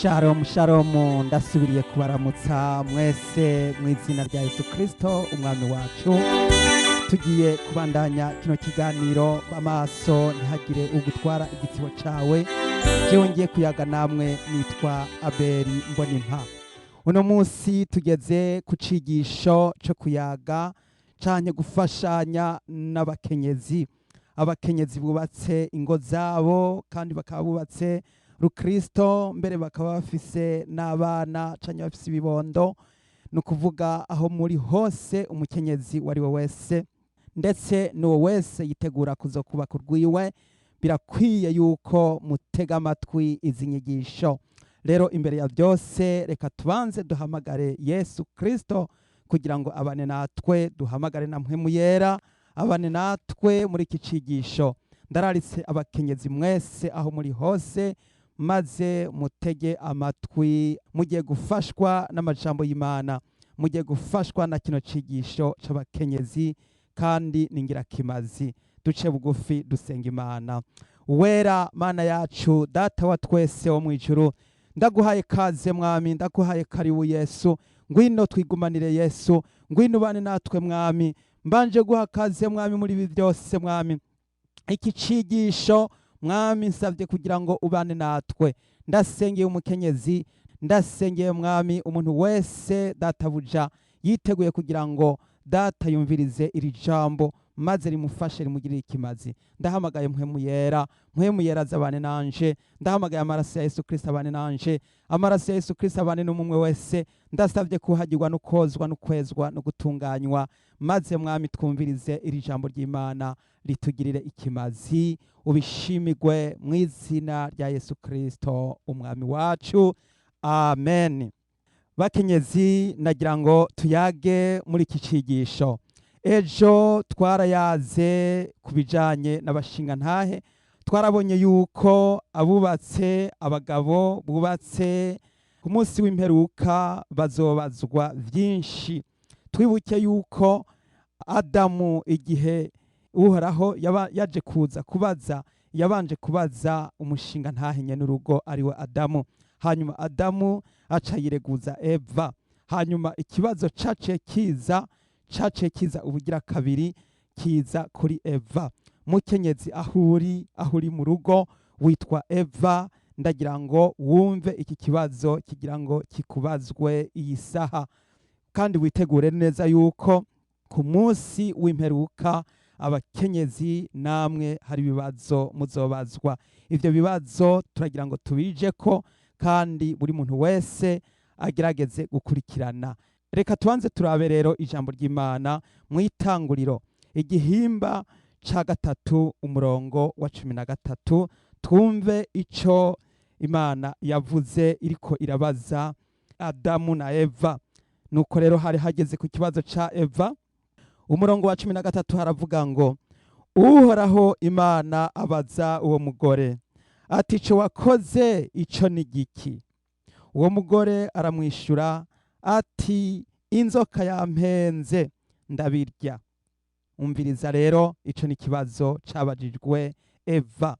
Shalom shalom, ndasubiriye kubaramutsa mwese mu izina rya Yesu Kristo umwami wacu. Tugiye kubandanya kino kiganiro amaso ntihagire ugutwara igitsibo cawe. Jewe ngiye kuyaga namwe nitwa Abeli Mbonimpa. Uno munsi tugeze ku cigisho co kuyaga canke gufashanya n'abakenyezi, abakenyezi bubatse ingo zabo kandi bakaba bubatse rukristo, mbere bakaba bafise n'abana canke bafise ibibondo. Ni ukuvuga aho muri hose, umukenyezi uwo ari we wese, ndetse n'uwo wese yitegura kuzokubaka urwiwe, birakwiye yuko mutega amatwi izi nyigisho. Rero imbere ya byose, reka tubanze duhamagare Yesu Kristo kugira ngo abane natwe, duhamagare na Mpwemu Yera abane natwe muri iki cigisho. Ndararitse abakenyezi mwese aho muri hose, maze mutege amatwi. Mugiye gufashwa n'amajambo y'Imana, mugiye gufashwa na kino cigisho c'abakenyezi, kandi ni ingirakimazi. Duce bugufi dusenga Imana. Wera Mana yacu, Data wa twese wo mu ijuru, ndaguhaye kaze Mwami, ndaguhaye karibu Yesu. Ngwino twigumanire Yesu, ngwino ubane natwe Mwami. Mbanje guha kaze Mwami muri ibi byose. Mwami, iki cigisho Mwami nsabye kugira ngo ubane natwe. Ndasengeye umukenyezi, ndasengeye Mwami umuntu wese, Databuja, yiteguye kugira ngo Data yumvirize iri jambo maze rimufashe, rimugirire ikimazi. Ndahamagaye Mpwemu Yera, Mpwemu Yera azabane nanje. Ndahamagaye amaraso ya Yesu Kristo abane nanje, amaraso ya Yesu Kristo abane n'umwe wese. Ndasabye kuhagirwa no kozwa no kwezwa no gutunganywa, maze Mwami twumvirize iri jambo ry'Imana ritugirire ikimazi. Ubishimigwe mu izina rya Yesu Kristo umwami wacu, amen. Bakenyezi, nagira ngo tuyage muri iki cigisho. Ejo twarayaze ku bijanye n'abashingantahe. Twarabonye yuko abubatse, abagabo bubatse, ku munsi w'imperuka bazobazwa vyinshi. Twibuke yuko Adamu, igihe Uhoraho yaje kuza kubaza, yabanje kubaza umushingantahe nyenurugo ariwe Adamu. Hanyuma Adamu aca yireguza Eva. Hanyuma ikibazo caciye kiza ubugira kabiri, kiza kuri Eva. Mukenyezi, aho uri mu rugo witwa Eva, ndagira ngo wumve iki kibazo kigira ngo kikubazwe iyi saha, kandi witegure neza yuko ku munsi w'imperuka abakenyezi namwe hari ibibazo muzobazwa. Ivyo bibazo turagira ngo tubije ko, kandi buri muntu wese agerageze gukurikirana. Reka tubanze turabe rero ijambo ry'Imana mu Itanguriro, igihimba ca 3, umurongo wa 13, twumve ico Imana yavuze iriko irabaza Adamu na Eva. Nuko rero hari hageze ku kibazo ca Eva. Umurongo wa 13 haravuga ngo: "Uhoraho Imana abaza uwo mugore ati: 'Ico wakoze ico ni giki?' Uwo mugore aramwishura ati: 'Inzoka yampenze ndabirya.'" Umviriza rero, ico ni ikibazo cabajijwe Eva.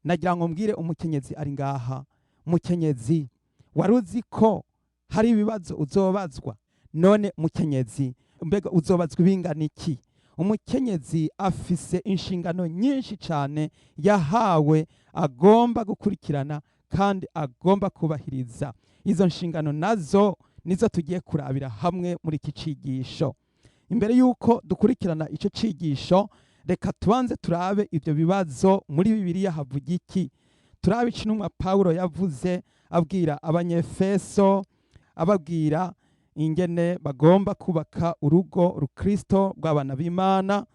Nagira ngo mbwire umukenyezi ari ngaha: mukenyezi, wari uzi ko hari ibibazo uzobazwa? None mukenyezi, mbega uzobazwa ibingana iki? Umukenyezi afise inshingano nyinshi cyane yahawe, agomba gukurikirana kandi agomba kubahiriza. Izo nshingano nazo nizo tugiye kurabira hamwe muri iki cigisho. Imbere y'uko dukurikirana icyo cigisho, reka tubanze turabe ibyo bibazo muri Bibiliya havuga iki. Turabe ico intumwa Pawulo yavuze abwira Abanyefeso, ababwira ingene bagomba kubaka urugo rukristo rw'abana b'Imana.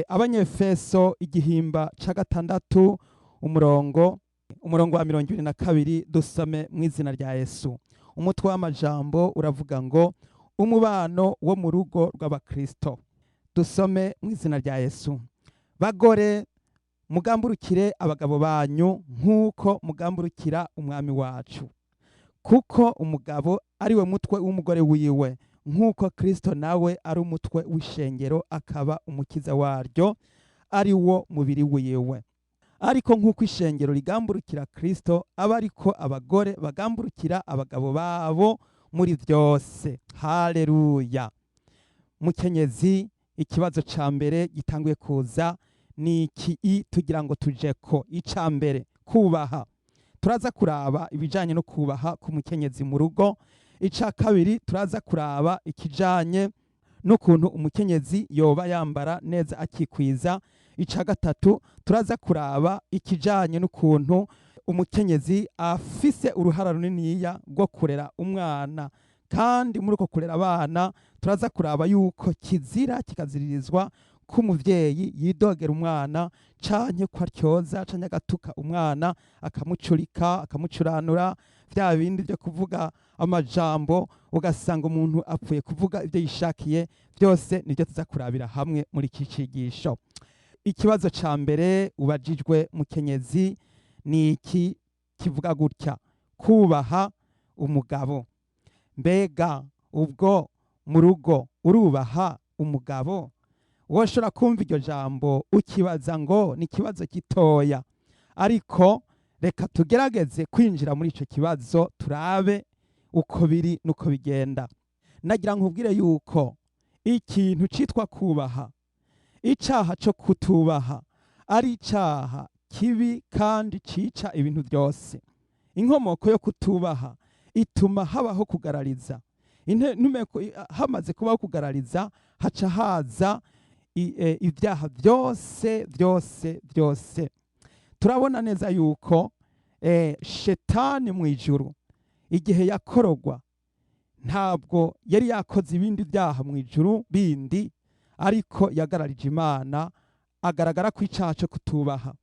Abanyefeso igihimba ca 6, umurongo wa 22, dusome mu izina rya Yesu. Umutwe w'amajambo uravuga ngo: "Umubano wo mu rugo rw'abakristo." Dusome mu izina rya Yesu. "Bagore, mugamburukire abagabo banyu nk'uko mugamburukira Umwami wacu, kuko umugabo ari we mutwe w'umugore wiwe, nk'uko Kristo nawe ari umutwe w'ishengero, akaba umukiza waryo, ari wo mubiri wiwe." Ariko nk'uko ishengero rigamburukira Kristo, aba ariko abagore bagamburukira abagabo babo muri byose. Haleluya! Mukenyezi, ikibazo ca mbere gitanguye kuza ni iki tugira ngo tujeko. Ica mbere, kubaha. Turaza kuraba ibijanye no kubaha k'umukenyezi mu rugo. Ica kabiri, turaza kuraba ikijanye n'ukuntu umukenyezi yoba yambara neza akikwiza. Ica gatatu, turaza kuraba ikijanye n'ukuntu umukenyezi afise uruhara runiniya rwo kurera umwana, kandi muri uko kurera abana turaza kuraba yuko kizira kikaziririzwa ko umuvyeyi yidogera umwana, canke ko atyoza canke agatuka umwana, akamucurika, akamucuranura, vya bindi vyo kuvuga amajambo ugasanga umuntu apfuye kuvuga ibyo yishakiye. Byose nibyo tuza kurabira hamwe muri iki cigisho. Ikibazo ca mbere ubajijwe, mukenyezi, ni iki kivuga gutya: kubaha umugabo. Mbega ubwo mu rugo urubaha umugabo? Woshobora kumva iryo jambo ukibaza ngo ni ikibazo gitoya, ariko reka tugerageze kwinjira muri ico kibazo, turabe uko biri nuko bigenda. Nagira nkubwire yuko ikintu citwa kubaha, icaha co kutubaha ari icaha kibi kandi cica ibintu byose. Inkomoko yo kutubaha ituma habaho kugarariza. Hamaze kubaho kugarariza, haca haza ibyaha byose byose byose. Turabona neza yuko Shetani mu ijuru igihe yakorogwa, ntabwo yari yakoze ibindi byaha mu ijuru bindi, ariko yagararije Imana, agaragara ko icaha cyo kutubaha.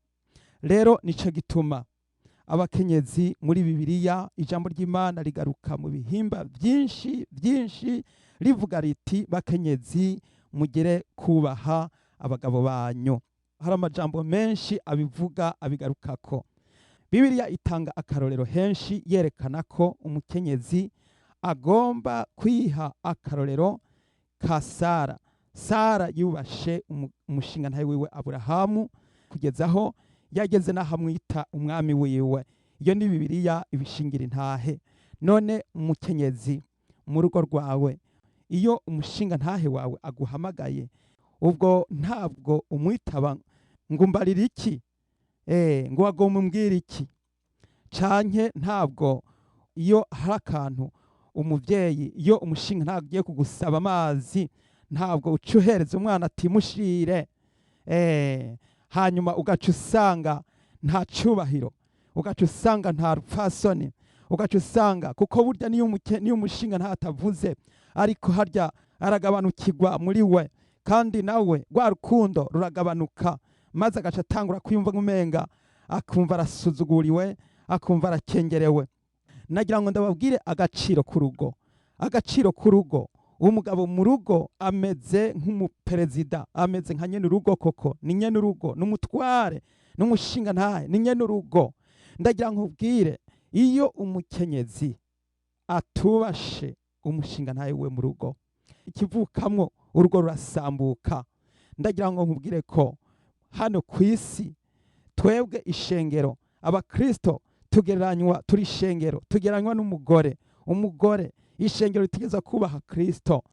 Rero nico gituma abakenyezi muri Bibiliya, ijambo ry'Imana rigaruka mu bihimba byinshi byinshi rivuga riti: "Bakenyezi, mugere kubaha abagabo banyu." Hari amajambo menshi abivuga, abigarukako. Bibiliya itanga akarorero henshi yerekana ko umukenyezi agomba kwiha akarorero ka Sara. Sara yubashe umushingantahe wiwe Aburahamu kugeza aho yageze n'ahamwita umwami wiwe. Iyo ni Bibiliya ibishingira intahe. None umukenyezi, mu rugo rwawe, iyo umushingantahe wawe aguhamagaye, ubwo ntabwo umwitaba ngo umbarire iki, ngo wagomba umbwire iki? Canke ntabwo iyo hari akantu umuvyeyi, iyo umushinga ntabwo agiye kugusaba amazi, ntabwo uca uhereza umwana ati mushire, hanyuma ugaca usanga nta cubahiro, ugaca usanga nta rupfasoni, ugaca usanga kuko burya niyo umushinga ntatavuze, ariko harya aragabanukirwa muri we, kandi nawe rwa rukundo ruragabanuka, maze agaca atangura kwiyumva nk'umenga, akumva arasuzuguriwe, akumva arakengerewe. Nagira ngo ndababwire agaciro k'urugo. Agaciro k'urugo, umugabo mu rugo ameze nk'umuperezida, ameze nka nyene urugo koko, ni nyene urugo, ni umutware, n'umushinga ntahe, ni nyene urugo. Ndagira ngo ubwire, iyo umukenyezi atubashe umushinga ntahe we mu rugo, ikivukamwo urugo rurasambuka. Ndagira ngo nkubwire ko hano ku isi twebwe ishengero, abakristo tugereranywa, turi ishengero, tugereranywa n'umugore. Umugore, ishengero ritegeza kubaha Kristo.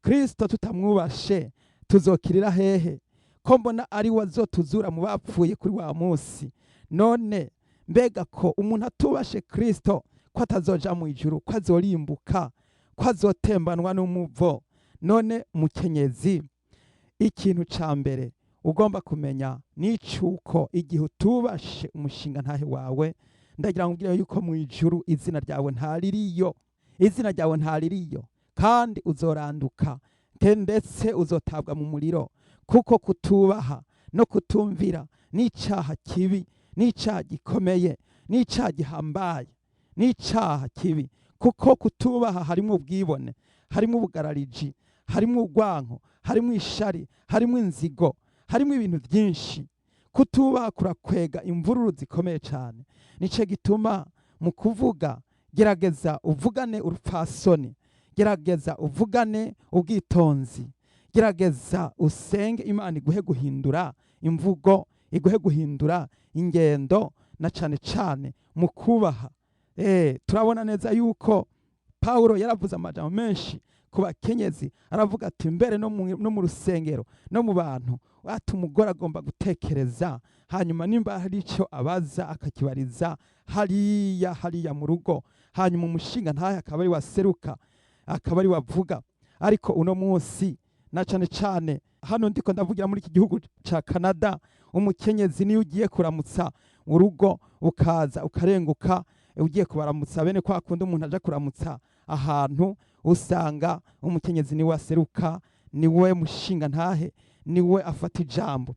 Kristo tutamwubashe tuzokirira hehe, ko mbona ari we azotuzura mu bapfuye kuri wa munsi? None mbega ko umuntu atubashe Kristo, ko atazoja mu ijuru, ko azorimbuka, ko azotembanwa n'umuvo? None mukenyezi, ikintu ca mbere ugomba kumenya ni icuko igihe utubashe umushinga ntahe wawe, ndagira ngo ubwire yuko mu ijuru izina ryawe ntaririyo, izina ryawe ntaririyo, kandi uzoranduka, ndetse uzotabwa mu muriro, kuko kutubaha no kutumvira n'icaha kibi, n'icaha gikomeye, n'icaha gihambaye, n'icaha kibi, kuko kutubaha harimo ubwibone, harimo ubugarariji, harimo urwanko, harimo ishari, harimo inzigo, harimo ibintu byinshi. Kutubaha kurakwega imvururu zikomeye cyane. Nico gituma mu kuvuga, gerageza uvugane urupfasoni, gerageza uvugane ubwitonzi, gerageza usenge Imana iguhe guhindura imvugo, iguhe guhindura ingendo na cane cane mu kubaha. Turabona neza yuko Pawulo yaravuze amajambo menshi ku bakenyezi, aravuga ati mbere no mu rusengero no mu bantu, ati umugore agomba gutekereza, hanyuma nimba hari icyo abaza akakibariza hariya hariya mu rugo, hanyuma umushinga ntahe akaba ari waseruka, akaba ari wavuga. Ariko uno munsi na cane cane hano ndiko ndavugira muri iki gihugu ca Canada, umukenyezi niyo ugiye kuramutsa urugo ukaza ukarenguka ugiye kubaramutsa, bene kwa kundi umuntu aja kuramutsa ahantu, usanga umukenyezi niwe aseruka, niwe mushinga ntahe, niwe afata ijambo.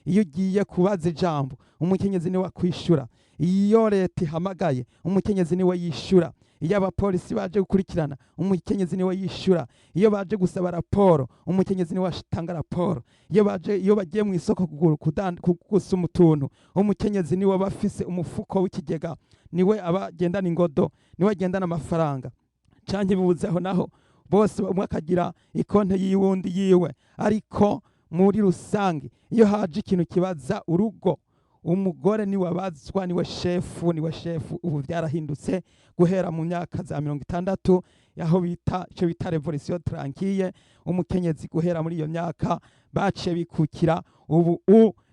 Iyo ugiye kubaza ijambo, umukenyezi niwe akwishura. Iyo leta ihamagaye, umukenyezi niwe yishura. Iyo abapolisi baje gukurikirana, umukenyezi niwe yishura. Iyo baje gusaba raporo, umukenyezi niwe atanga raporo. Iyo bagiye mu isoko gusuma utuntu, umukenyezi niwe aba afise umufuko w'ikigega, niwe aba agendana ingodo, niwe agendana amafaranga. Canke bibuzeho naho bose umwe akagira ikonte yiwundi yiwe. Ariko muri rusange iyo haje ikintu kibaza urugo, umugore niwe abazwa, niwe shefu, niwe shefu. Ubu byarahindutse guhera mu myaka za 60, aho bita ico bita révolution tranquille. Umukenyezi guhera muri iyo myaka baciye bikukira. Ubu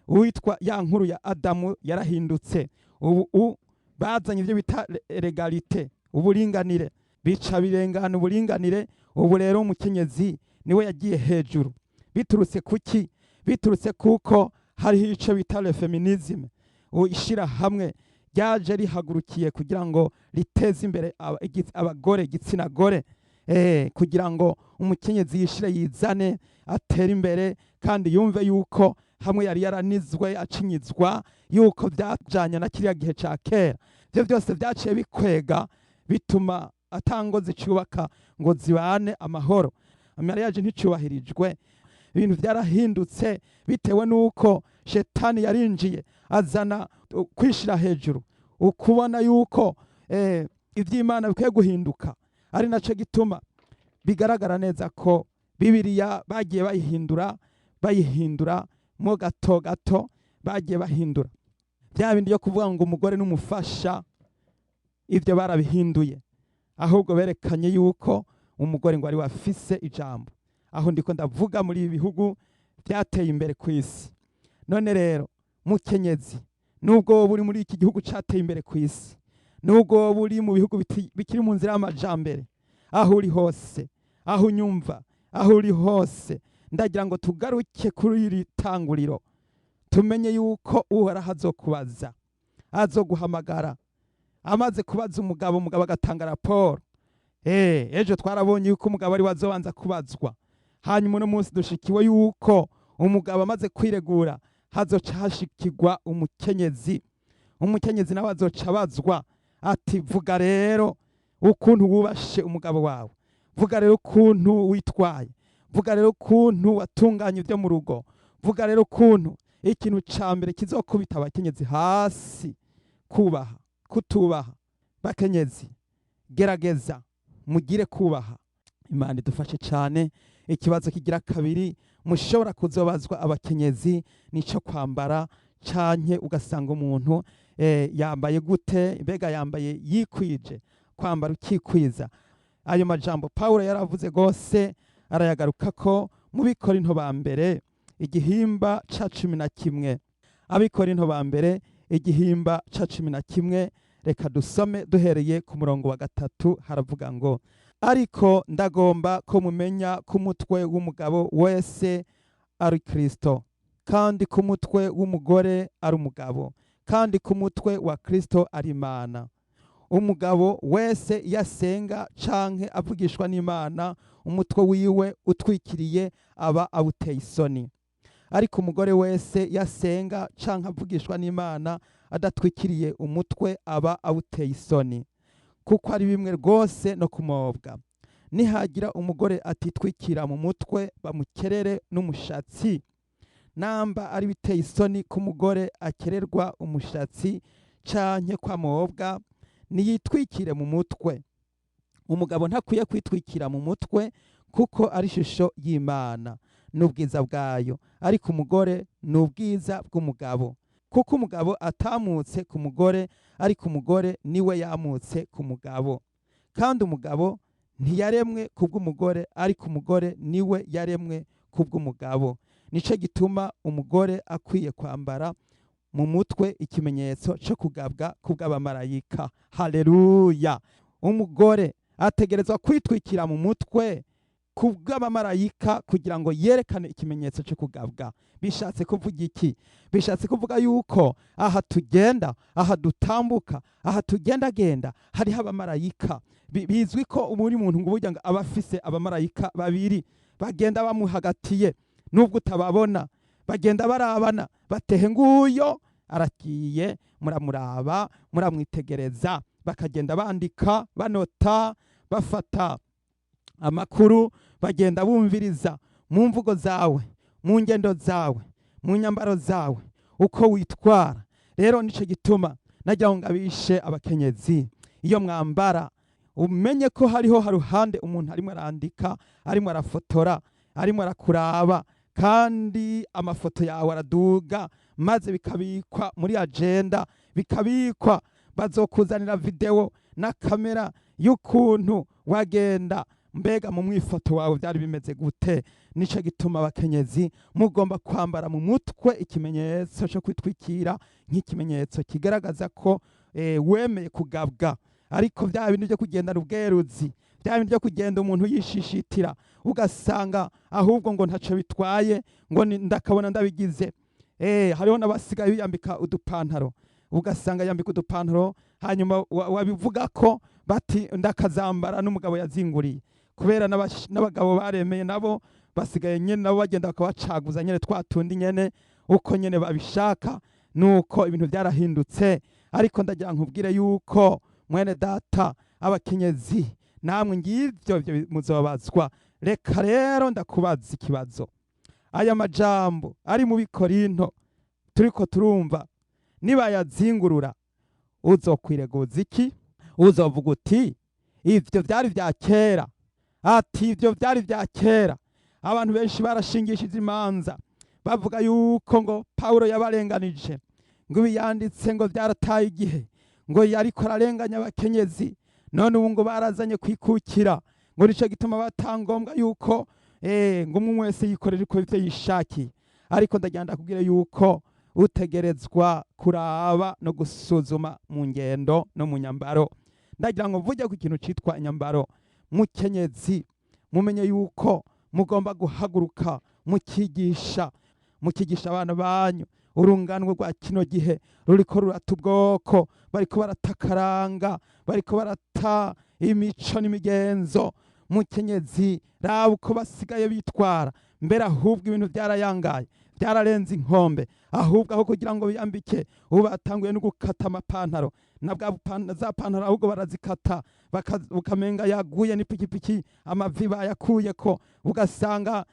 uwitwa ya nkuru ya Adamu yarahindutse. Ubu bazanye ibyo bita l'égalité, uburinganire, bica birengana uburinganire. Ubu rero umukenyezi niwe yagiye hejuru. Biturutse kuki? Biturutse kuko hariho ico bita le féminisme, ishira hamwe ryaje rihagurukiye kugira ngo riteze imbere abagore, igitsina gore, kugira ngo umukenyezi yishire yizane, atere imbere, kandi yumve yuko hamwe yari yaranizwe acinyizwa, yuko byajanye na kiriya gihe ca kera. Ivyo byose byaciye bikwega, bituma atango zicubaka ngo zibane amahoro, mariage nticubahirijwe. Ibintu byarahindutse bitewe n'uko shetani yarinjiye azana kwishira hejuru, ukubona yuko iby'Imana bikwiye guhinduka. Ari nacyo gituma bigaragara neza ko Bibiliya bagiye bayihindura, bayihindura mo gato gato, bagiye bahindura bya bindi byo kuvuga ngo umugore n'umufasha, ibyo barabihinduye. Ahubwo berekanye yuko umugore ngo ari wafise ijambo. Aho ndiko ndavuga muri ibi bihugu byateye imbere ku isi. None rero mukenyezi, nubwo wowe uri muri iki gihugu cateye imbere ku isi, nubwo wowe uri mu bihugu bikiri mu nzira y'amajambere, aho uri hose, aho unyumva, aho uri hose, ndagira ngo tugaruke kuri iri tanguriro, tumenye yuko Uhoraho azokubaza, azoguhamagara. Amaze kubaza umugabo, umugabo agatanga raporo. Ejo twarabonye yuko umugabo ari we azobanza kubazwa. Hanyuma uno munsi dushikiwe yuko umugabo amaze kwiregura, hazoca hashikirwa umukenyezi. Umukenyezi nawe azoca abazwa ati: "Vuga rero ukuntu wubashe umugabo wawe, vuga rero ukuntu witwaye, vuga rero ukuntu watunganye ibyo mu rugo, vuga rero ukuntu." Ikintu ca mbere kizokubita abakenyezi hasi, kubaha, kutubaha. Bakenyezi, gerageza mugire kubaha. Imana idufashe cyane. Ikibazo kigira kabiri mushobora kuzobazwa abakenyezi nico kwambara, canke ugasanga umuntu yambaye gute, mbega yambaye yikwije, kwambara ukikwiza. Ayo majambo Pawulo yaravuze gose, arayagaruka ko mu Bikorinto ba mbere igihimba ca 11. Abikorinto ba mbere igihimba ca 11, reka dusome duhereye ku murongo wa 3. Haravuga ngo: "Ariko ndagomba ko mumenya ko umutwe w'umugabo wese ari Kristo, kandi ko umutwe w'umugore ari umugabo, kandi ko umutwe wa Kristo ari Imana. Umugabo wese iyo asenga canke avugishwa n'Imana, umutwe wiwe utwikiriye aba awuteye isoni. Ariko umugore wese iyo asenga canke avugishwa n'Imana adatwikiriye umutwe aba awuteye isoni, kuko ari bimwe rwose no kumobwa. Nihagira umugore atitwikira mu mutwe, bamukerere n'umushatsi. Namba ari biteye isoni ko umugore akererwa umushatsi canke kwamobwa, niyitwikire mu mutwe. Umugabo ntakwiye kwitwikira mu mutwe, kuko ari ishusho y'Imana n'ubwiza bwayo, ariko umugore ni ubwiza bw'umugabo." Kuko umugabo atamutse ku mugore, ariko umugore niwe yamutse ku mugabo. Kandi umugabo ntiyaremwe kubw'umugore, ariko umugore niwe yaremwe kubw'umugabo. Nico gituma umugore akwiye kwambara mu mutwe ikimenyetso cyo kugabwa kubw'abamarayika. Haleluya! Umugore ategerezwa kwitwikira mu mutwe kubw'abamarayika kugira ngo yerekane ikimenyetso cyo kugabwa. Bishatse kuvuga iki? Bishatse kuvuga yuko aha tugenda, aha dutambuka, aha tugendagenda, hariho abamarayika. Bizwi ko buri muntu ngo burya ngo aba afise abamarayika babiri bagenda bamuhagatiye, nubwo utababona, bagenda barabana, batehe nguyo aragiye, muramuraba, muramwitegereza, bakagenda bandika, banota, bafata amakuru, bagenda bumviriza mu mvugo zawe, mu ngendo zawe, mu nyambaro zawe, uko witwara. Rero nico gituma nagira ngo ngabishe abakenyezi: iyo mwambara, umenye ko hariho haruhande umuntu arimo arandika, arimo arafotora, arimo arakuraba, kandi amafoto yawe araduga, maze bikabikwa muri agenda, bikabikwa, bazokuzanira video na kamera y'ukuntu wagenda. Mbega mu mwifoto wawe byari bimeze gute? Nico gituma abakenyezi mugomba kwambara mu mutwe ikimenyetso cyo kwitwikira, nk'ikimenyetso kigaragaza ko wemeye kugabwa. Ariko bya bintu byo kugendana ubweruzi, bya bintu byo kugenda umuntu yishishitira, ugasanga ahubwo ngo ntaco bitwaye, ngo ndakabona ndabigize. Hariho n'abasigaye biyambika udupantaro, ugasanga yambika udupantaro, hanyuma wabivuga ko bati ndakazambara n'umugabo yazinguriye, kubera n'abagabo baremeye, nabo basigaye nyene nabo bagenda bakabacaguza nyene twa tundi nyene uko nyene babishaka. Nuko ibintu byarahindutse. Ariko ndagira nkubwire yuko, mwene data, abakenyezi namwe ngivyo ivyo muzobazwa. Reka rero ndakubaza ikibazo: aya majambo ari mu Bikorinto turiko turumva, nibayazingurura, uzokwireguza iki? Uzovuga uti ivyo vyari vya kera? Ati ivyo vyari vya kera. Abantu benshi barashingishije imanza, bavuga yuko ngo Pawulo yabarenganije, ngo ibi yanditse ngo byarataye igihe, ngo yariko ararenganya abakenyezi, none ubu ngo barazanye kwikukira, ngo nico gituma batangombwa yuko ngo umwe wese yikorera uko ivyo yishakiye. Ariko ndagira ndakubwire yuko utegerezwa kuraba no gusuzuma mu ngendo no mu nyambaro. Ndagira ngo mvuge ku kintu citwa inyambaro. Mukenyezi, mumenye yuko mugomba guhaguruka mukigisha, mukigisha abana banyu. Urunganwe rwa kino gihe ruriko rurata ubwoko, bariko baratakaranga, bariko barata imico n'imigenzo. Mukenyezi, raba uko basigaye bitwara. Mbere ahubwo ibintu byarayangaye, byararenze inkombe. Ahubwo aho kugira ngo biyambike, ubu batanguye no gukata amapantaro na bwa za pantaro, ahubwo barazikata ukamenga yaguye n'ipikipiki, amavi bayakuyeko, ugasanga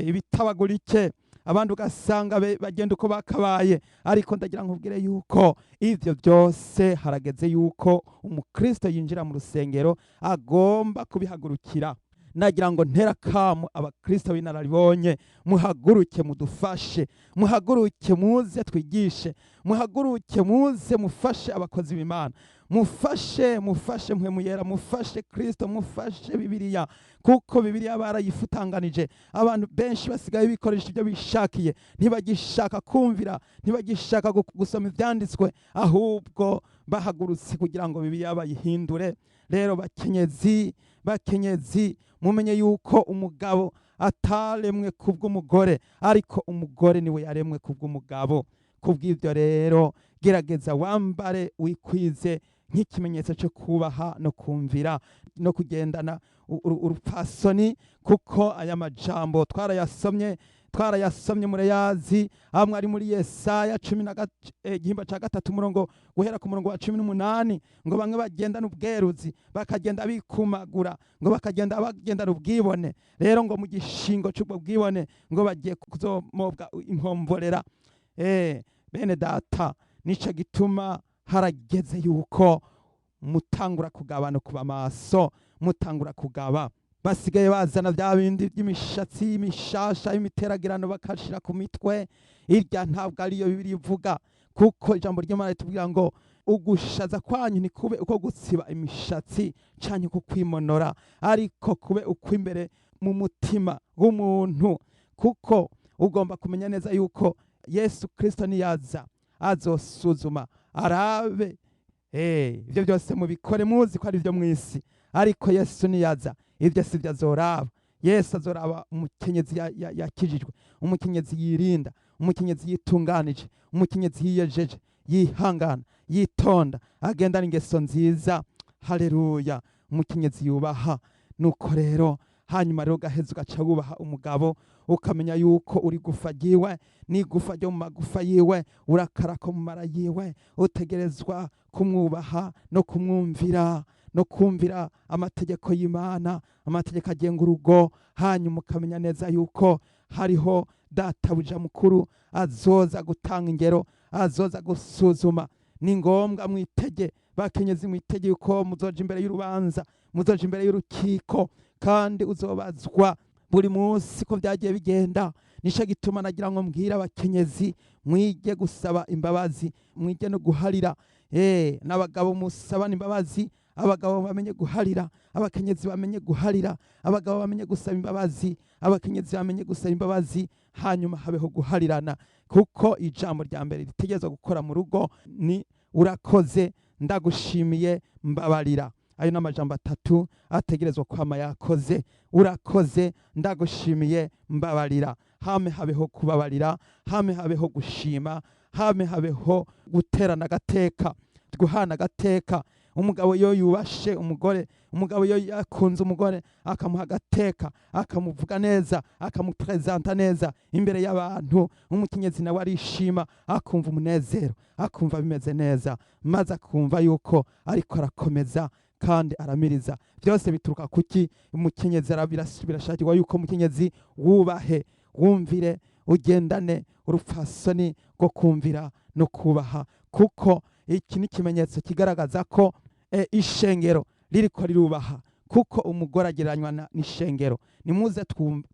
ibitabagurike, abandi ugasanga bagenda uko bakabaye. Ariko ndagira nkubwire yuko ivyo byose harageze yuko umukristo yinjira mu rusengero agomba kubihagurukira. Nagira ngo ntera kamu abakristo b'inararibonye: muhaguruke mudufashe, muhaguruke muze twigishe, muhaguruke muze mufashe abakozi b'Imana, mufashe, mufashe Mpwemu Yera, mufashe Kristo, mufashe Bibiliya, kuko Bibiliya barayifutanganije. Abantu benshi basigaye bikoresha ibyo bishakiye, ntibagishaka kumvira, ntibagishaka gusoma ivyanditswe, ahubwo bahagurutse kugira ngo Bibiliya bayihindure. Rero bakenyezi, bakenyezi, mumenye yuko umugabo ataremwe kubw'umugore, ariko umugore niwe yaremwe kubw'umugabo. Kubw'ibyo rero, gerageza wambare wikwize nk'ikimenyetso cyo kubaha no kumvira no kugendana urupfasoni, kuko aya majambo twarayasomye, twarayasomye, murayazi. Amwe ari muri Yesaya cumi na igihimba ca gatatu, umurongo guhera ku murongo wa 18, ngo bamwe bagendana ubweruzi, bakagenda bikumagura, ngo bakagenda bagendana ubwibone. Rero ngo mu gishingo c'ubwo bwibone ngo bagiye kuzomobwa inkomborera. Bene data, nico gituma harageze yuko mutangura kugaba no kuba maso, mutangura kugaba. Basigaye bazana bya bindi by'imishatsi y'imishasha y'imiteragirano, bakashira ku mitwe. Irya ntabwo ariyo Bibiliya ivuga. Kuko ijambo ry'Imana ritubwira ngo ugushaza kwanyu ntikube uko gutsiba imishatsi canke uko kwimonora, ariko kube ukw'imbere mu mutima w'umuntu. Kuko ugomba kumenya neza yuko Yesu Kristo niyaza azosuzuma arabe. Ibyo byose mubikore muzi ko ari byo mu isi, ariko Yesu niyaza ibyo si byo azoraba. Yesu azoraba umukenyezi yakijijwe, umukenyezi yirinda, umukenyezi yitunganije, umukenyezi yiyejeje, yihangana, yitonda, agendana ingeso nziza. Haleluya! Umukenyezi yubaha. Nuko rero hanyuma rero ugaheza ugaca wubaha umugabo, ukamenya yuko uri gufa ryiwe n'igufa ryo mu magufa yiwe, urakara ko mu mara yiwe. Utegerezwa kumwubaha no kumwumvira no kumvira amategeko y'Imana, amategeko agenga urugo. Hanyuma ukamenya neza yuko hariho databuja mukuru azoza gutanga ingero, azoza gusuzuma. Ni ngombwa mwitege, bakenyezi, mwitege yuko muzoja imbere y'urubanza, muzoja imbere y'urukiko, kandi uzobazwa buri munsi ko byagiye bigenda. Nico gituma nagira ngo mbwire abakenyezi: mwige gusaba imbabazi, mwige no guharira. N'abagabo musabana imbabazi, abagabo bamenye guharira, abakenyezi bamenye guharira, abagabo bamenye gusaba imbabazi, abakenyezi bamenye gusaba imbabazi, hanyuma habeho guharirana. Kuko ijambo rya mbere ritegerezwa gukora mu rugo ni "urakoze", "ndagushimiye", "mbabarira". Ayo ni amajambo atatu ategerezwa kwama yakoze: "urakoze", "ndagushimiye", "mbabarira". Hame habeho kubabarira, hame habeho gushima, hame habeho guterana agateka, guhana agateka. Umugabo iyo yubashe umugore, umugabo iyo yakunze umugore, akamuha agateka, akamuvuga neza, akamupresenta neza imbere y'abantu, umukenyezi nawe arishima, akumva umunezero, akumva bimeze neza, maze akumva yuko ariko arakomeza kandi aramiriza. Byose bituruka kuki? Umukenyezi birashakirwa yuko umukenyezi wubahe, wumvire, ugendane urupfasoni rwo kumvira no kubaha, kuko iki ni ikimenyetso kigaragaza ko ishengero ririko rirubaha, kuko umugore agereranywa n'ishengero. Nimuze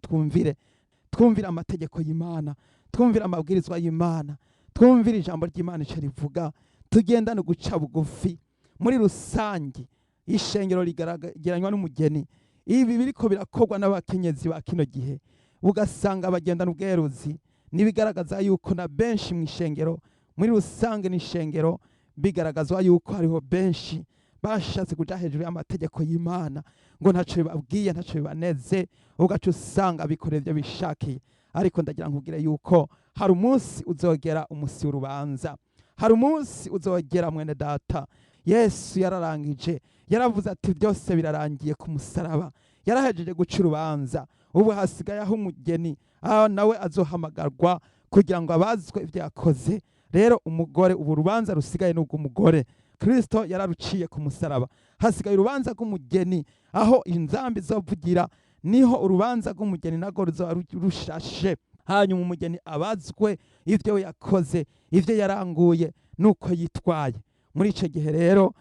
twumvire, twumvire amategeko y'Imana, twumvire amabwirizwa y'Imana, twumvire ijambo ry'Imana ico rivuga, tugendane guca bugufi. Muri rusange ishengero rigereranywa n'umugeni. Ibi biriko birakorwa n'abakenyezi ba kino gihe, ugasanga bagendana ubweruzi, nibigaragaza yuko na benshi mu ishengero muri rusange n'ishengero, bigaragazwa yuko hariho benshi bashatse kuja hejuru y'amategeko y'Imana, ngo ntaco bibabwiye, ntaco bibaneze, ugaca usanga bikorera ibyo bishakiye. Ariko ndagira nkubwire yuko hari umunsi uzogera, umunsi w'urubanza. Hari umunsi uzogera, mwene data. Yesu yararangije, yaravuze ati byose birarangiye ku musaraba. Yarahejeje guca urubanza. Ubu hasigaye aho umugeni, aho nawe azohamagarwa kugira ngo abazwe ibyo yakoze. Rero umugore, ubu urubanza rusigaye ni ubw'umugore. Kristo yararuciye ku musaraba. Hasigaye urubanza rw'umugeni, aho inzambi izovugira, niho urubanza rw'umugeni narwo ruzoba rushashe, hanyuma umugeni abazwe ibyo yakoze, ibyo yaranguye nuko yitwaye muri icyo gihe. Rero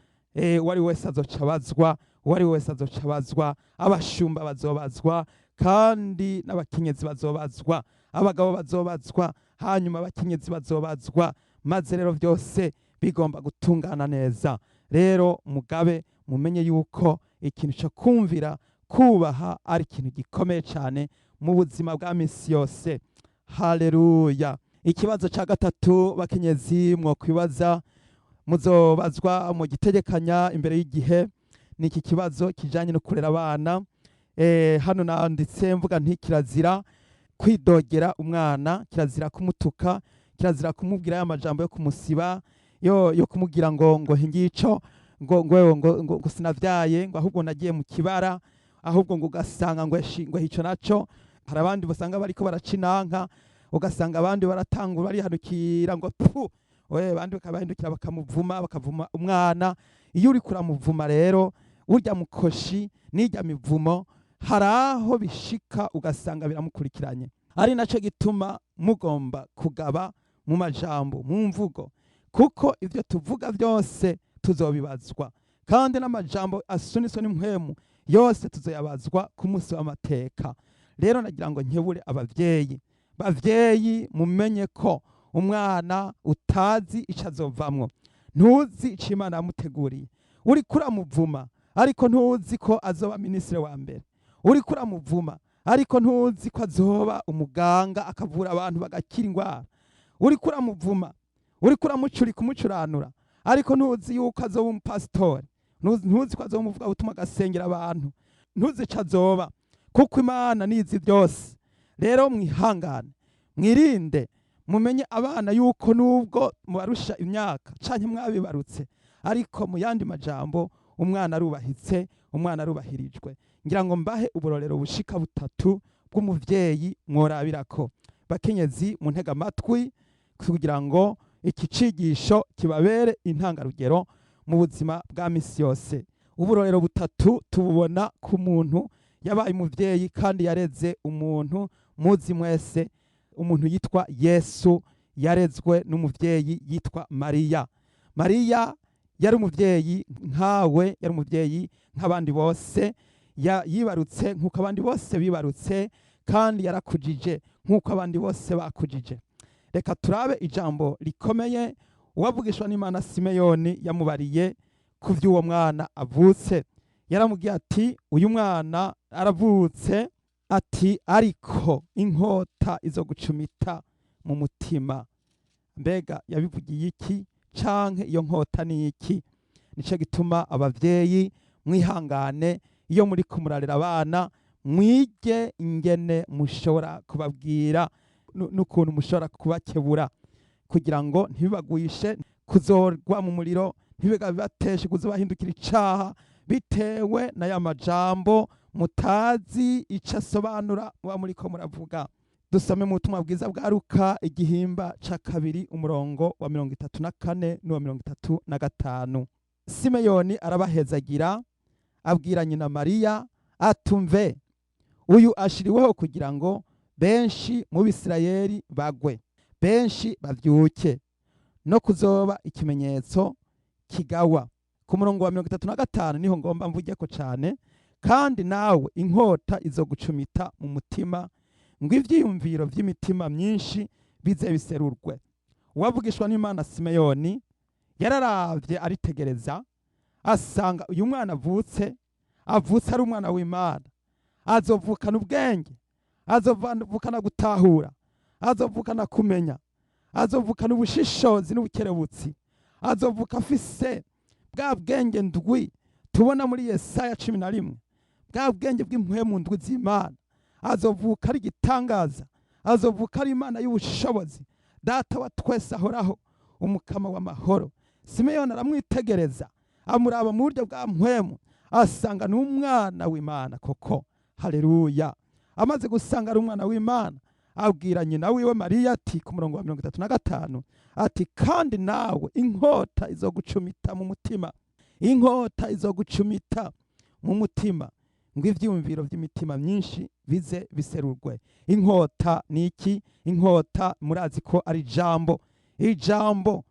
uwo ari wese azoca abazwa, uwo ari wese azoca abazwa. Abashumba bazobazwa, kandi n'abakenyezi bazobazwa, abagabo bazobazwa, hanyuma abakenyezi bazobazwa, maze rero byose bigomba gutungana neza. Rero mugabe mumenye yuko ikintu cyo kumvira, kubaha ari ikintu gikomeye cyane mu buzima bwa misi yose. Haleluya! Ikibazo cya gatatu, bakenyezi, mwokwibaza, muzobazwa mu gitegekanya imbere y'igihe, ni iki kibazo kijanye no kurera abana. Hano nanditse mvuga nti kirazira kwidogera umwana, kirazira kumutuka, kirazira kumubwira ya majambo yo kumusiba, yo kumubwira ngo ngico ngo sinavyaye, ngo ahubwo nagiye mu kibara, ahubwo ngo ugasanga ngo hico naco. Hari abandi basanga bariko baraca inanka, ugasanga abandi baratanga barihanukira ngo pu we, abandi bakabahindukira bakamuvuma, bakavuma umwana. Iyo uriko uramuvuma rero, urya mukoshi n'irya mivumo, hari aho bishika ugasanga biramukurikiranye. Ari naco gituma mugomba kugaba mu majambo, mu mvugo, kuko ibyo tuvuga byose tuzobibazwa, kandi n'amajambo asunitswe n'impwemu yose tuzoyabazwa ku munsi w'amateka. Rero nagira ngo nkebure abavyeyi. Bavyeyi, mumenye ko Umwana utazi ico azovamwo, ntuzi ico Imana yamuteguriye. Uriko uramuvuma, ariko ntuzi ko azoba minisitiri wa mbere. Uriko uramuvuma, ariko ntuzi ko azoba umuganga akavura abantu bagakira indwara. Uriko uramuvuma, uriko uramucurika, umucuranura, ariko ntuzi yuko azoba umupasitori, ntuzi ko azoba umuvugabutumwa agasengera abantu. Ntuzi ico azoba, kuko Imana nizi byose. Rero mwihangane, mwirinde, mumenye abana yuko nubwo mubarusha imyaka canke mwabibarutse, ariko mu yandi majambo umwana arubahitse, umwana arubahirijwe. Ngira ngo mbahe uburorero bushika butatu bw'umuvyeyi mworabirako. Bakenyezi, muntega amatwi kugira ngo iki cigisho kibabere intangarugero mu buzima bwa misi yose. Uburorero butatu tububona ku muntu yabaye umuvyeyi kandi yareze umuntu muzi mwese, umuntu yitwa Yesu. Yarezwe n'umuvyeyi yitwa Mariya. Mariya yari umuvyeyi nkawe, yari umuvyeyi nk'abandi bose, yibarutse nk'uko abandi bose bibarutse, kandi yarakujije nk'uko abandi bose bakujije. Reka turabe ijambo rikomeye uwavugishwa n'Imana Simeyoni yamubariye ku vy'uwo mwana avutse. Yaramubwiye ati: "Uyu mwana aravutse," ati, "ariko inkota izo gucumita mu mutima." Mbega yabivugiye iki, canke iyo nkota ni iki? Nico gituma abavyeyi mwihangane iyo muri kumurarira abana, mwige ingene mushobora kubabwira n'ukuntu mushobora kubakebura kugira ngo ntibibagwishe kuzorwa mu muriro, ntibibateshe kuzobahindukira icaha bitewe na ya majambo mutazi ico asobanura muba muriko muravuga. Dusome mu butumwa bwiza bwa Luka, igihimba ca 2, umurongo wa 34 n'uwa 35. Simeyoni arabahezagira, abwira nyina Mariya atumve: "Uyu ashiriweho kugira ngo benshi mu Bisirayeli bagwe, benshi bavyuke, no kuzoba ikimenyetso kigawa." Ku murongo wa 35 niho ngomba mvugeko cane. "Kandi nawe inkota izogucumita mu mutima, ngo ivyiyumviro vy'imitima myinshi bize biserurwe." Uwavugishwa n'Imana Simeyoni yararavye, aritegereza, asanga uyu mwana avutse, avutse ari umwana w'Imana, azovukana ubwenge, azovukana gutahura, azovukana kumenya, azovukana ubushishozi n'ubukerebutsi, azovuka afise bwa bwenge ndwi tubona muri Yesaya 11, bwa bwenge bw'impwemu ndwi z'Imana. Azovuka ari igitangaza, azovuka ari Imana y'ubushobozi, Data wa twese ahoraho, Umukama w'amahoro. Simeyoni aramwitegereza, amuraba mu buryo bwa mpwemu, asanga ni umwana w'Imana koko. Haleluya! Amaze gusanga ari umwana w'Imana, abwira nyina wiwe Mariya ati, ku murongo wa 35 ati: "Kandi nawe inkota izogucumita mu mutima, inkota izogucumita mu mutima, ngo ivyiyumviro vy'imitima myinshi bize biserurwe." Inkota ni iki? Inkota murazi ko ari ijambo, ijambo.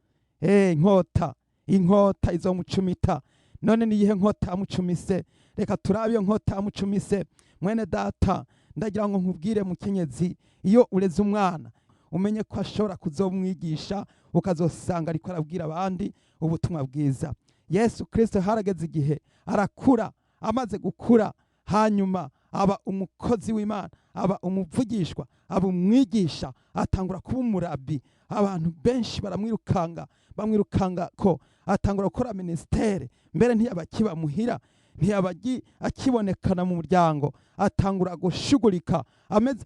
Inkota izomucumita. None niyihe nkota yamucumise? Reka turabe iyo nkota yamucumise. Mwene data, ndagira ngo nkubwire mukenyezi, iyo ureze umwana umenye ko ashobora kuzomwigisha, ukazosanga ariko arabwira abandi ubutumwa bwiza. Yesu Kristo harageze igihe arakura. Amaze gukura, hanyuma aba umukozi w'Imana, aba umuvugishwa, aba umwigisha, atangura kuba umurabi. Abantu benshi baramwirukanga, bamwirukanga ko atangura gukora ministère. Mbere ntiyaba akiba muhira, ntiyaba akibonekana mu muryango, atangura gushugurika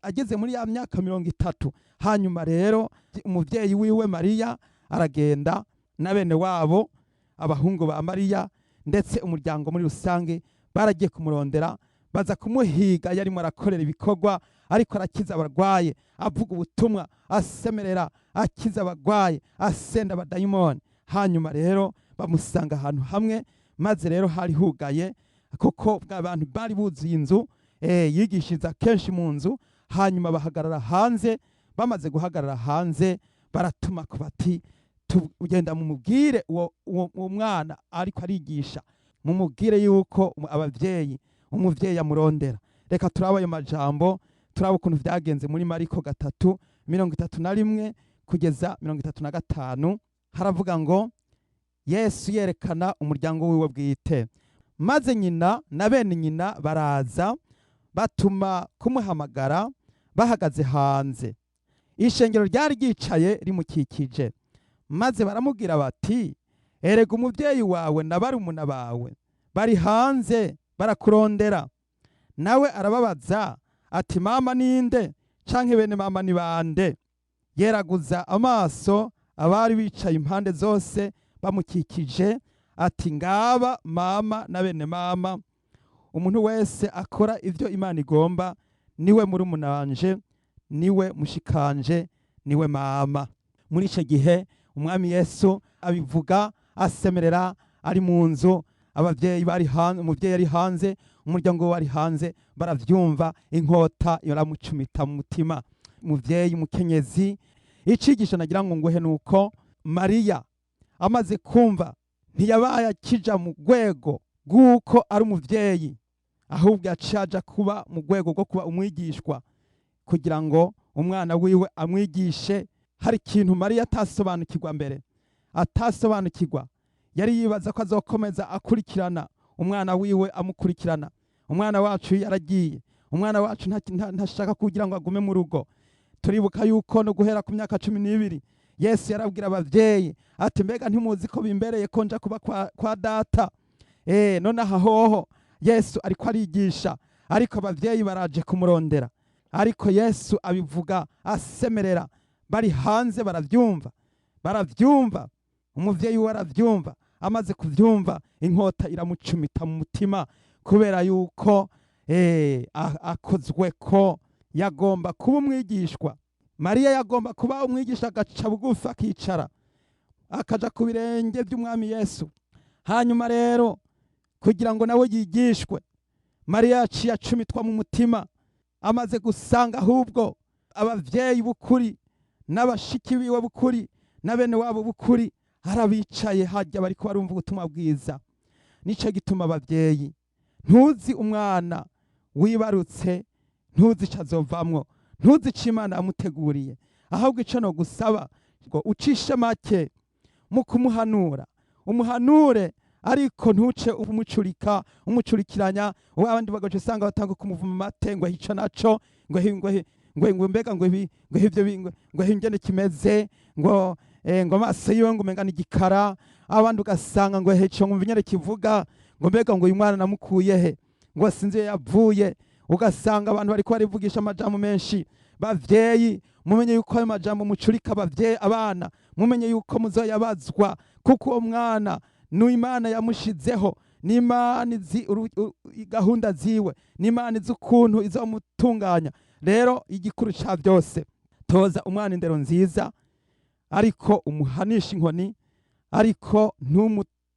ageze muri ya myaka 30. Hanyuma rero umuvyeyi wiwe Mariya aragenda na bene wabo, abahungu ba Mariya, ndetse umuryango muri rusange baragiye kumurondera, baza kumuhiga yarimo arakorera ibikorwa, ariko arakiza abarwaye, avuga ubutumwa, asemerera, akiza abarwaye, asenda abadayimoni. Hanyuma rero bamusanga ahantu hamwe, maze rero hari hugaye kuko abantu bari buzuye inzu. Yigishiriza kenshi mu nzu. Hanyuma bahagarara hanze. Bamaze guhagarara hanze, baratuma ku bati: "Tugenda mumubwire uwo mwana ariko arigisha, mumubwire yuko abavyeyi, umuvyeyi amurondera." Reka turabe ayo majambo, turabe ukuntu vyagenze muri Mariko 3, 31. kugeza 35. Haravuga ngo Yesu yerekana umuryango wiwe bwite. Maze nyina na bene nyina baraza, batuma kumuhamagara bahagaze hanze. Ishengero ryari ryicaye rimukikije. Maze baramubwira bati: "Erega umubyeyi wawe na barumuna bawe bari hanze, barakurondera." Nawe arababaza ati: "Mama ninde, canke bene mama ni bande?" Yeraguza amaso abari bicaye impande zose bamukikije, ati: "Ngaba mama na bene mama. Umuntu wese akora ibyo Imana igomba niwe murumuna wanje, niwe mushikanje, niwe mama." Muri icyo gihe Umwami Yesu abivuga asemerera ari mu nzu. Ababyeyi bari hanze, umubyeyi ari hanze, umuryango wari hanze, baravyumva. Inkota iramucumita mu mutima. Umuvyeyi, umukenyezi, icigisho nagira ngo nguhe nuko Mariya amaze kumva ntiyabaye akija mu rwego rw'uko ari umuvyeyi, ahubwo yaciye aja kuba mu rwego rwo kuba umwigishwa, kugira ngo umwana wiwe amwigishe. Hari ikintu Mariya atasobanukirwa mbere, atasobanukirwa. Yari yibaza ko azokomeza akurikirana umwana wiwe, amukurikirana. Umwana wacu yaragiye, umwana wacu ntashaka kugira ngo agume mu rugo. Turibuka yuko no guhera ku myaka 12 Yesu yarabwira abavyeyi ati: "Mbega ntimuzi ko bimbereye ko nja kuba kwa data?" None aha hoho Yesu ariko arigisha, ariko abavyeyi baraje kumurondera. Ariko Yesu abivuga asemerera, bari hanze baravyumva, baravyumva. Umuvyeyi we aravyumva. Amaze kuvyumva, inkota iramucumita mu mutima, kubera yuko akozwe ko yagomba kuba umwigishwa. Mariya yagomba kuba umwigisha, agaca bugufi, akicara, akaja ku birenge by'Umwami Yesu. Hanyuma rero kugira ngo nawe yigishwe, Mariya yaciye acumitwa mu mutima amaze gusanga ahubwo abavyeyi b'ukuri n'abashiki biwe b'ukuri na bene wabo b'ukuri harabicaye hajya, bariko barumva ubutumwa bwiza. Nico gituma abavyeyi, ntuzi umwana wibarutse, ntuzi ico azovamwo, ntuzi ico Imana yamuteguriye. Ahubwo ico no gusaba ngo ucishe make mu kumuhanura, umuhanure, ariko ntuce umucurika, umucurikiranya. Abandi bagaca usanga batanga kumuvuma amate, ngo hico naco, ngo mbega ngo ibi, ngo ivyo ngo ingene kimeze, ngo amaso yiwe ngo umenga ni igikara. Abandi ugasanga ngo heco, ngo ingene kivuga, ngo mbega ngo uyu mwana namukuye he, ngo sinzi iyo yavuye. Ugasanga abantu bariko barivugisha amajambo menshi. Bavyeyi, mumenye yuko ayo majambo mucurika abavyeyi abana, mumenye yuko muzoyabazwa, kuko uwo mwana ni Imana yamushizeho, ni Imana izi gahunda ziwe, ni Imana izi ukuntu izomutunganya. Rero igikuru ca byose, toza umwana indero nziza, ariko umuhanishe inkoni, ariko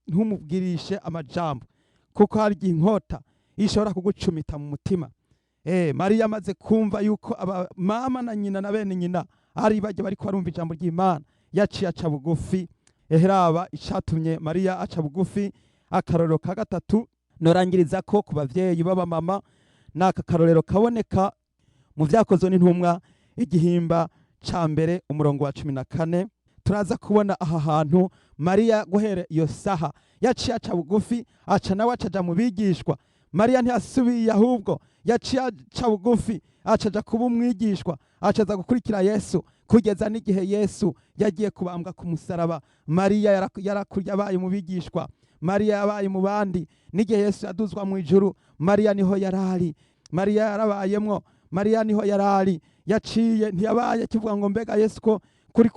ntumubwirishe amajambo, kuko hari igihe inkota ishobora kugucumita mu mutima. Mariya amaze kumva yuko aba mama na nyina na bene nyina ari bajya bariko barumva ijambo ry'Imana, yaciye aca bugufi. Eheraba icatumye Mariya aca bugufi. Akarorero ka gatatu norangiriza ko ku bavyeyi b'abamama ni aka karorero kaboneka mu Vyakozwe n'Intumwa, igihimba ca mbere, umurongo wa 14. Turaza kubona aha hantu Mariya guhera iyo saha yaciye aca bugufi, aca nawe acaja mu bigishwa. Mariya ntiyasubiye, ahubwo yaciye aca bugufi, acaja kuba umwigishwa, acaza gukurikira Yesu kugeza n'igihe Yesu yagiye kubambwa ku musaraba. Mariya yabaye mu bigishwa, Mariya yabaye mu bandi. N'igihe Yesu yaduzwa mu ijuru, Mariya niho yarari. Mariya yarabayemwo, Mariya niho yarari. Yaciye ntiyabaye kivuga ngo mbega Yesu ko kuri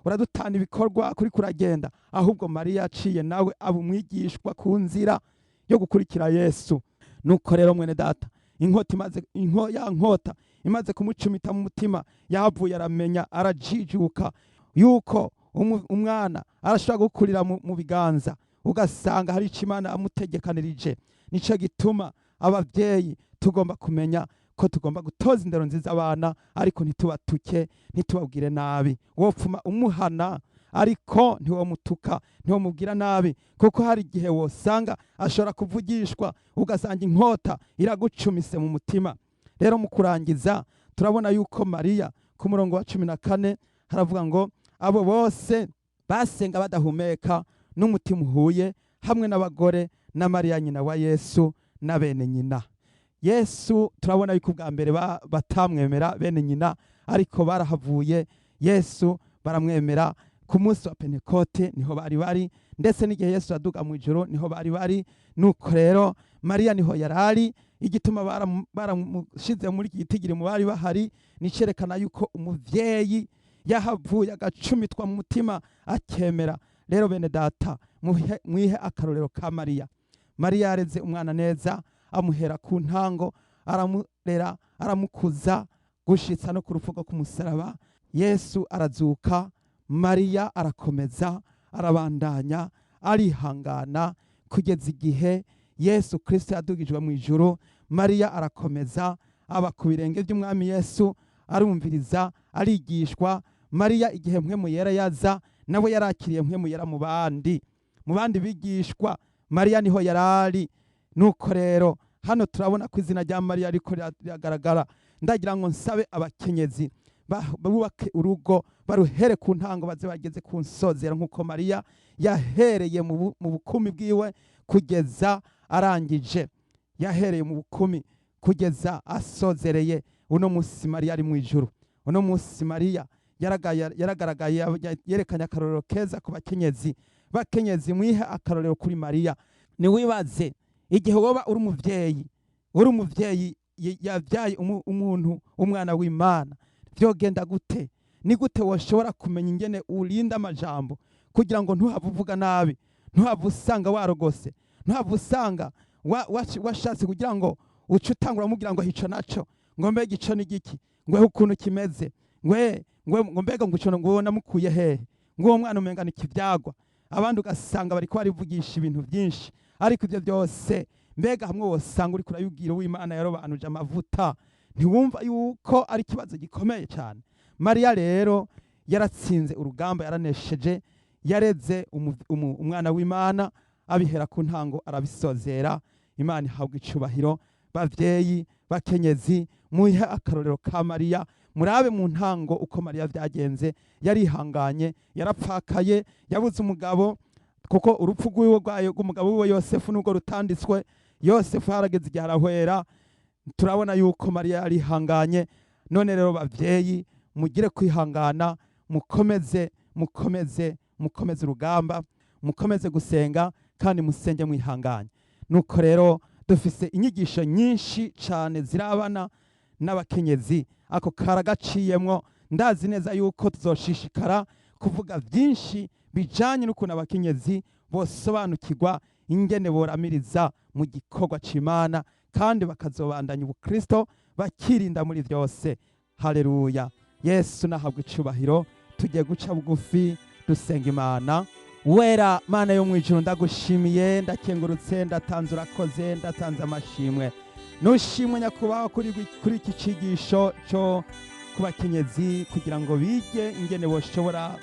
uradutana ibikorwa, kuri kuragenda. Ahubwo Mariya yaciye nawe aba umwigishwa ku nzira yo gukurikira Yesu. Nuko rero mwene data, inkota imaze ya nkota imaze kumucumita mu mutima, yahavuye aramenya, arajijuka yuko umwana arashobora gukurira mu biganza, ugasanga hari icyo Imana amutegekanirije. Nico gituma abavyeyi tugomba kumenya ko tugomba gutoza indero nziza abana, ariko ntitubatuke, ntitubabwire nabi. Wopfuma umuhana, ariko ntiwomutuka, ntiwomubwira nabi, kuko hari igihe wosanga ashobora kuvugishwa, ugasanga inkota iragucumise mu mutima. Rero mu kurangiza, turabona yuko Mariya ku murongo wa 14 Haravuga ngo abo bose basenga badahumeka n'umutima uhuye, hamwe n'abagore na Mariya nyina wa Yesu na bene nyina. Yesu turabona yuko ubwa mbere batamwemera bene nyina, ariko barahavuye Yesu baramwemera. Ku munsi wa Pentekote niho bari bari, ndetse n'igihe Yesu yaduga mu ijuru niho bari bari. Nuko rero Mariya niho yarari. Igituma baramushize muri iki gitigiri mu bari bahari ni cerekana yuko umuvyeyi yahavuye agacumitwa mu mutima akemera. Rero bene data, mwihe akarorero ka Mariya. Mariya yareze umwana neza, amuhera ku ntango, aramurera, aramukuza gushitsa no ku rupfu rwo ku musaraba. Yesu arazuka, Mariya arakomeza, arabandanya, arihangana kugeza igihe Yesu Kristo yadugijwe mu ijuru. Mariya arakomeza aba ku birenge by'umwami Yesu, arumviriza, arigishwa. Mariya igihe Mpwemu Yera yaza, nawe yarakiriye Mpwemu Yera mu bandi bigishwa. Mariya niho yarari. Nuko rero hano turabona ko izina rya Mariya ariko riragaragara. Ndagira ngo nsabe abakenyezi bubake urugo, baruhere ku ntango baze bageze ku nsozera, nk'uko Mariya yahereye mu bukumi bwiwe kugeza arangije, yahereye mu bukumi kugeza asozereye. Uno munsi Mariya ari mu ijuru. Uno munsi Mariya yaragaragaye, yerekanye akarorero keza ku bakenyezi. Bakenyezi, mwihe akarorero kuri Mariya. Niwibaze igihe woba uri umuvyeyi, uri umuvyeyi yabyaye umuntu, umwana w'Imana, vyogenda gute? Ni gute woshobora kumenya ingene urinda amajambo kugira ngo ntuhave uvuga nabi, ntuhave usanga warogose, ntuhave usanga washatse kugira ngo uce utangura mubwira ngo hico naco, ngo mbega ico ni giki, ngo ukuntu kimeze, ngo mbega ngo ico ngo namukuye hehe, ngo uwo mwana umenga ni kivyagwa. Abandi ugasanga bariko barivugisha ibintu byinshi, ariko ivyo byose mbega hamwe wosanga uriko urabibwira uw'Imana yarobanuje amavuta, ntiwumva yuko ari ikibazo gikomeye cyane? Mariya rero yaratsinze urugamba, yaranesheje, yareze umwana w'Imana, abihera ku ntango arabisozera. Imana ihabwa icubahiro. Bavyeyi, bakenyezi, muhe akarorero ka Mariya. Murabe mu ntango uko Mariya vyagenze. Yarihanganye, yarapfakaye, yabuze umugabo, kuko urupfu rwiwe rwayo rw'umugabo wiwe Yosefu nubwo rutanditswe, Yosefu harageze igihe arahwera. Turabona yuko Mariya yarihanganye. None rero bavyeyi, mugire kwihangana, mukomeze, mukomeze, mukomeze urugamba, mukomeze gusenga, kandi musenge mwihanganye. Nuko rero dufise inyigisho nyinshi cane zirabana n'abakenyezi. Ako karagaciyemwo. Ndazi neza yuko tuzoshishikara kuvuga byinshi bijanye n'ukuntu abakenyezi bosobanukirwa ingene boramiriza mu gikorwa c'Imana, kandi bakazobandanya ubukristo bakirinda muri byose. Haleluya! Yesu nahabwa icubahiro. Tugiye guca bugufi dusenga Imana. Wera Mana yo mwijuru, ndagushimiye, ndakengurutse, ndatanze, urakoze, ndatanze amashimwe. Nushimwe nyakubahwa kuri iki cigisho cyo ku bakenyezi, kugira ngo bige ingene boshobora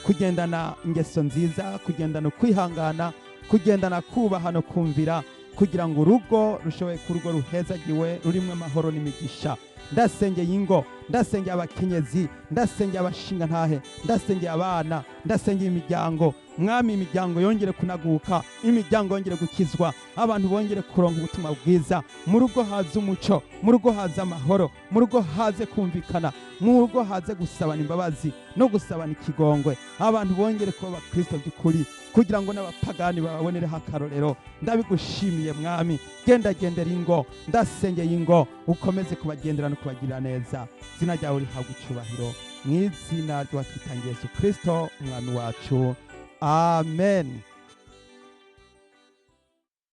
kugendana ingeso nziza, kugendana ukwihangana, kugendana kubaha no kumvira, kugira ngo urugo rushoboye ku rugo ruhezagiwe rurimwo amahoro n'imigisha. Ndasengeye ingo, ndasengeye abakenyezi, ndasengeye abashingantahe, ndasengeye abana, ndasengeye imiryango. Mwami, imiryango yongere kunaguka, imiryango yongere gukizwa, abantu bongere kuronka ubutumwa bwiza. Mu rugo haze umuco, mu rugo haze amahoro, mu rugo haze kumvikana, mu rugo haze gusabana imbabazi no gusabana ikigongwe. Abantu bongere kuba abakristo by'ukuri, kugira ngo n'abapagani bababonereho akarorero. Ndabigushimiye Mwami. Gendagendera ingo, ndasengeye ingo, ukomeze kubagendera no kubagirira neza. Izina ryawe rihabwa icubahiro, mu izina ry'uwatwitangiye Yesu Kristo umwami wacu, amen.